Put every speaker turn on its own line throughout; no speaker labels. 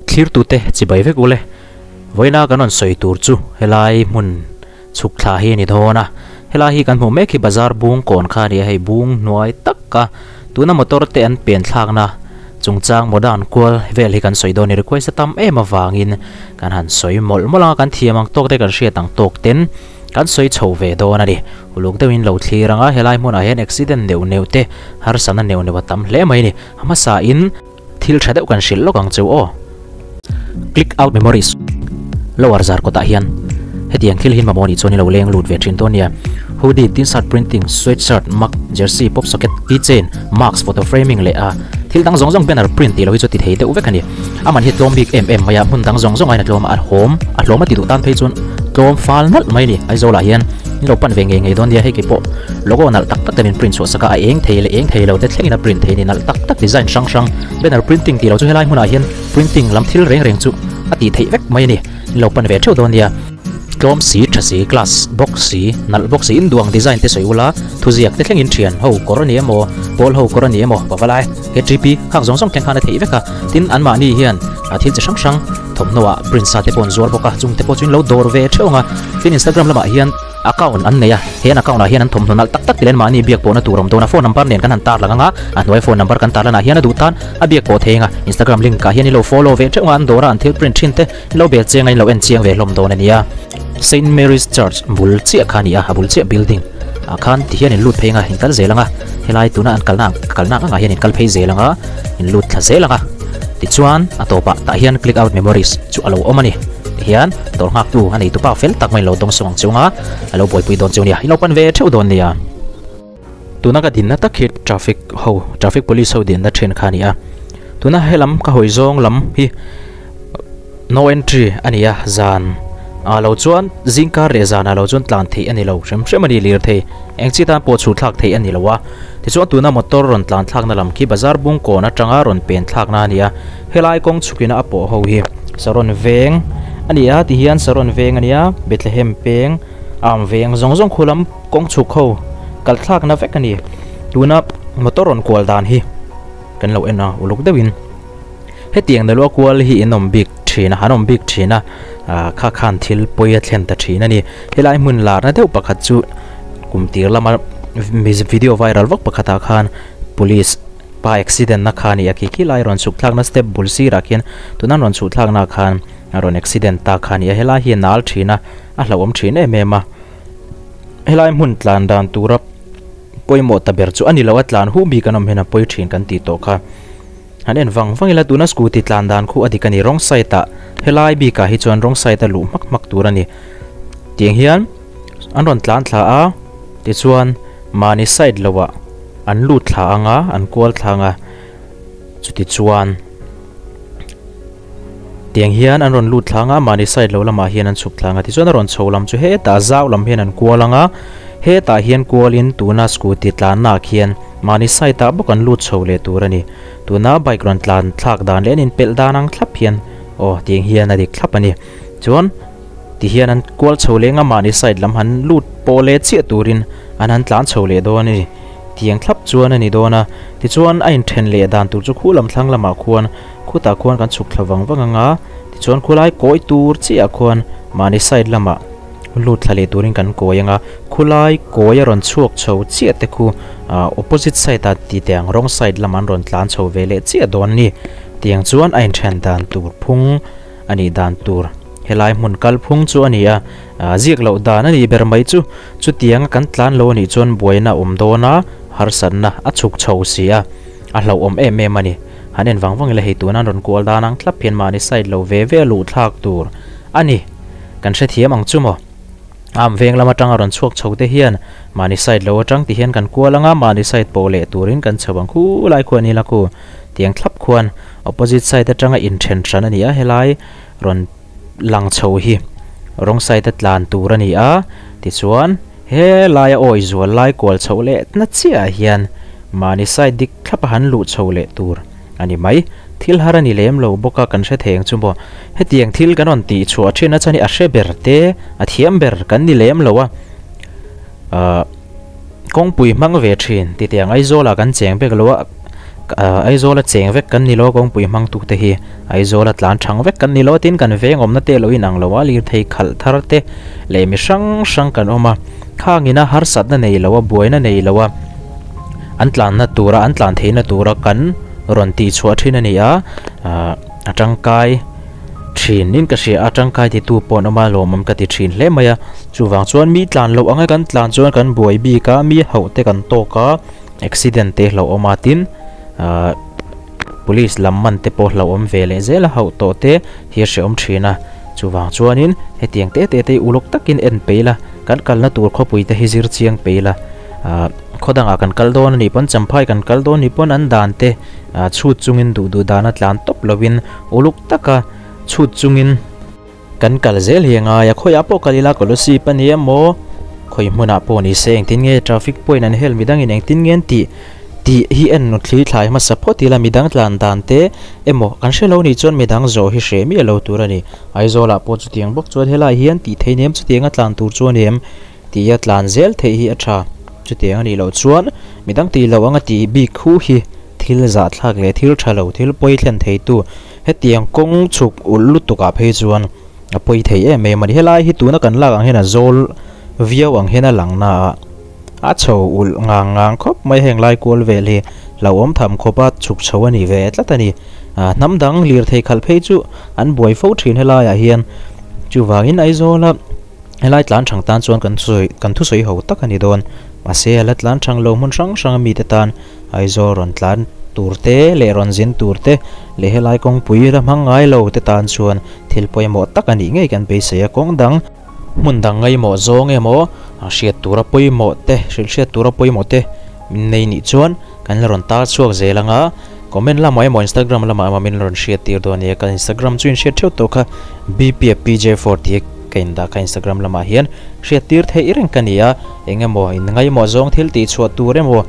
Thlirtute chibai vek ule. Vawiina kan rawn sawi tur chu helai hmun chhuk thla hi a ni dawn a. Helai hi kan hmuh mek hi bazar bung kawn kha a ni a, hei bung hnuai tak a tuna motor te an pen thlakna chungchang modern kual vel hi kan sawi dawn a ni. Request a tam em avangin kan han sawi mawlh mawlh ang a, kan thiam ang tawk te kan hriat ang tawk ten kan sawi chho ve dawn a ni. Uluk deuhin lo thlir ang a, helai hmunah hian accident neuh neuh te harsatna neuh neuh a tam hle mai a ni. A hmasain. Thil tha deuh kan hrilh lawk ang cheu aw. Click out memories lower zar kawtah hian hetiang thil hi mamawh nih chuan i lo leng lut ve thin dawn nia. Hoodie, t-shirt printing, sweatshirt, mug, jersey, pop socket, keychain, mask, photo framing leh a thil dang zawng zawng banner print tih lo hi chu ti thei deuh vek a ni. A man hi tlawm bik em em mai a, hmun dang zawng zawng aiin a tlawm a, a hlawm a hlawm a ti duh tan phei chuan tlawm fal nalh mai a ni. Aizawlah hian in lo pan ve ngei ngei dawn nia, hei kei pawh logo nalh tak tak te min print chhuah sak a, a eng thei leh eng thei lo te thlengin a print thei a ni, nalh tak tak design hrang hrang banner printing tih lo chu helai hmunah hian printing lam thil reng reng chu a tih theih vek mai a ni, in lo pan ve theuh dawn nia. Tlawm si, tha si, class bawk si, nalh bawk si, induang design te sawi ula, thuziak te thlengin thian ho kawr a ni emaw, pawl ho kawr a ni emaw, pavalai, KTP, khak zawng zawng thleng khan a theih vek a, tin anmahni hian thil chi hrang hrang thawmhnaw ah print sa te pawh an zuar bawk a, chung te pawh chu in lo dawr ve theuh ang a, tin Instagram lamah hian account an nei a, he an account ah hian an thawmhnaw nalh tak tak ti leh anmahni biak pawhna tur a awm dawn a, phone number nen kan han tar lang ang a, a hnuai phone number kan tar lanah hian a duh tan a biak pawh thei ang a, Instagram link ah hian in lo follow ve theuh ang a, an dawra an thil print thin te in lo bel chiang a, in lo en chiang ve hlawm dawn a nia. Saint Mary's Church bul chiah kha a ni a, a bul chiah building ah khan ti hian in lut phei ang a, in kal zel ang a, helai tuna an kalna kalna ang angah hian in kal phei zel ang a, in lut thla zel ang a, tichuan a tawpah tah hian click out memories chu a lo awm a ni. Tihian dawr nghaktu a neitu pa fel tak mai lo dawng sawng ang chunga a lo buaipui dawn chu nia, i lo pan ve theuh dawn nia. Tuna ka dinna tak hi traffic ho, traffic police ho dinna then kha a ni a. Tuna helam ka hawi zawng lam hi no entry a ni a, zan ah lo chuan zingkar leh zan ah lo chuan tlan theih a ni lo hrem hrem a ni lirthei eng chi tan pawh chhut thlak theih a ni lo a. Tichuan tuna motor rawn tlan thlakna lam khi bazar bungkawn atanga rawn pen thlakna a ni a. Helai kawng chhukina a pawh ho hi Saron veng a ni a, tihian Saron veng a nia, Bethlehem peng, Am veng zawng zawng khu lam kawng chhuk ho kal thlakna vek a ni. Tuna motor rawn kual dan hi kan lo en a uluk deuhin hetiang nalua kual hi in awm bik thin a, han awm bik thin a, kha khan thil pawi a thlen ta thin a ni. Helai hmun larna deuh pakhat chu kum tir lama video viral vak pakhatah khan police Pa accident na kha a ni a, khi khi lai rawn chhuk thlakna step bul sirah khian tuna an rawn chhuk thlakna khan a rawn accident ta kha a ni a, helai hi a nal thin a, a hlauhawm thin em em a, helai hmun tlan dan tura pawimawh ta ber chu a ni lo a, tlan huh bik an awm hian a pawi thin kan tih tawh kha. Han en vang vang ila tuna scooty tlan dan khu a dik a ni, wrong side ah helai bikah hi chuan wrong side a luh hmak hmak tur a ni, tiang hian an rawn tlan thla a tichuan mahni side loh ah. An lut thla ang a, an kual thla ang a, chuti chuan tiang hian an rawn lut thla ang a, mahni side lo lamah hian an chhuk thla ang a, tichuan a rawn chho lam chu hetah zau lam hian an kual ang a, hetah hian kualin tuna scooty tlanna ah khian mahni side ah bawk an lut chho leh tur a ni. Tuna bike rawn tlan thlak dan leh an inpelh dan ang thlap hian aw tiang hian a dik thlap a ni. Chuan. Tihian an kual chho leng a, mahni side lam han lut pawh leh chiah turin an han tlan chho leh dawn a ni. Tiang thlap chuan a ni dawn a, tichuan a inthen leh dan tur chu khu lam thlang lamah khuan khutah khuan kan chhuk thla vang vang ang a, tichuan khulai kawi tur chiah khuan mahni side lamah lut thla leh turin kan kawi ang a, khulai kawi a rawn chhuak chho chiah te khu opposite side ah ti teh ang wrong side lamah an rawn tlan chho ve leh chiah dawn a ni. Tiang chuan a inthen dan tur phung a nih dan tur. Helai hmun kalphung chu a ni a, ziak loh dan a nih ber mai chu. Chutianga kan tlan lo a nih chuan buaina a awm dawn a, harsatna a chhuk chho si a, a hlauhawm em em a ni. Han en vang vang ila hei tuna an rawn kual dan ang thlap hian mahni side lo ve ve a luh thlak tur a ni. Kan hrethiam ang chu maw? Am veng lam atanga rawn chhuak chho te hian mahni side lo atang ti hian kan kual ang a, mahni side pawh leh turin kan chho ang khulai khuan ila khu tiang thlap khuan opposite side atanga inthen hran a ni a, helai rawn lang chho hi wrong side a tlan tur a ni a, tichuan he laia awi zual lai kual chhoh leh na chiahah hian mahni side dik thlap a han luh chho leh tur a ni mai. Thil har a ni lem lo bawk a kan hre thei ang chu maw. Hetiang thil kan rawn tih chhuah thin a chuan hi a hre ber te a thiam ber kan ni lem lo a, ahh kawngpui hmang ve thin titiang Aizawlah kan cheng bek lo a. Aizawla cheng vek kan ni lo a kawngpui hmang tu te hi Aizawla tlan thang vek kan ni lo a tin kan veng awmna te lo inang lo a lirthei khalh thar te leh mi hrang hrang kan awm a khangina harsatna nei lo a buaina nei lo a an tlanna tura an tlan theihna tura kan rawn tih chhuah thin a ni a ah a tangkai thin in ka hria a tangkai titu pawh an awm a lawmawm ka ti thin hle mai a chuvang chuan mi tlan loh anga kan tlan chuan kan buai bik a mi hauh te kan tawk a accident te hlauhawm a tin ah police lam man te pawh hlauhawm ve leh zel a hauh tawh te hi a hrehawm thin a chuvang chuanin hetiang te te te hi uluk takin en peih la kan kalna tur khawpui te hi zir chiang peih la ah khaw dangah kan kal dawn a nih pawn champhai kan kal dawn nih pawn an dan te ah chhut chungin duh duh dana tlan tawp lovin uluk taka chhut chungin Kan kal zel hi a ngai a, khawiah pawh kal ila Kolasib a ni emaw khawi hmunah pawh ni se engtin nge traffic point an hel midangin engtin nge an tih tih hi en thli thlai hmasa phawt ila midang tlan dan te emaw kan hre lo nih chuan midang zawh hi hreh miah lo tur a ni. Aizawlah pawh chutiang bawk chuan helai hian tih theih nem chutianga tlan tur chu a ni em tia tlan zel theih hi a tha. Chutiang a nih loh chuan midang tih loh anga tih bik khu hi thil zahthlak leh thil tha lo thil pawi thlen theitu Hetiang kawng chhuk ulh lutuk ah phei chuan a pawi thei em em a ni. Helai hi tuna kan lak ang hian a zawl viau ang hian a lang na a, a chho ulh ngang ngang khawp mai heng lai kual vel hi hlauhawm tham khawp a chhuk chho a ni ve tlat a ni. Ah hnam dang lirthei khalh phei chu an buai fo thin helai ah hian chuvangin Aizawl a Helai tlan thang tan chuan kan sawi kan thusawi ho tak a ni dawn. Mahse a la tlan thang lo hmun hrang hrang a mite tan Aizawl rawn tlan tur te leh rawn zin tur te leh helai kawngpui la hmang ngai lo te tan chuan thil pawimawh tak a nih ngei kan beisei a. Kawng dang hmun dang ngaimawh zawng emaw hriat tura pawimawh te hrilh hriat tura pawimawh te min nei nih chuan kan la rawn tar chhuak zel ang a. Comment lamah emaw Instagram lamah emaw min rawn hriat tir dawn a nia. Ka Instagram chu inhriat theuh tawh kha bpapj4 tih a ka indah kha Instagram lamah hian hriat tir theih reng ka ni a, eng emaw in ngaimawh zawng thil tih chhuah tur emaw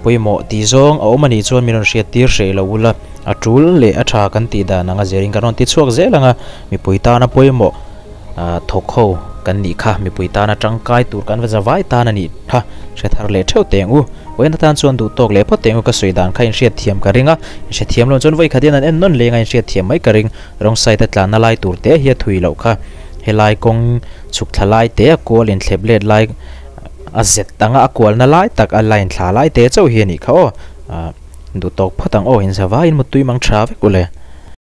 pawimawh tih zawng a awm a nih chuan min rawn hriat tir hreh lo ula, a tul leh a tha kan tih dan anga zerin kan rawn ti chhuak zel ang a, mipui tana pawimawh thawk ho kan nih kha mipui tana tangkai tur kan va zavai tan a nih kha hre thar leh theuh teh ang u. Vawiin atan chuan duh tawk leh phawt teh ang u ka sawi dan kha inhriat thiam ka ring a, inhre thiam loh chuan vawi khat hian an en nawn leng a inhriat thiam mai ka ring. Wrong side a tlanna lai tur te hi a thui loh kha. Helai kawng chhuk thla lai te a kual inthlep let lai a zet anga a kualna lai tak a line thla lai te chauh hi a nih kha aw. Duh tawk phawt ang aw inzavaiin mutui mang tha vek u le.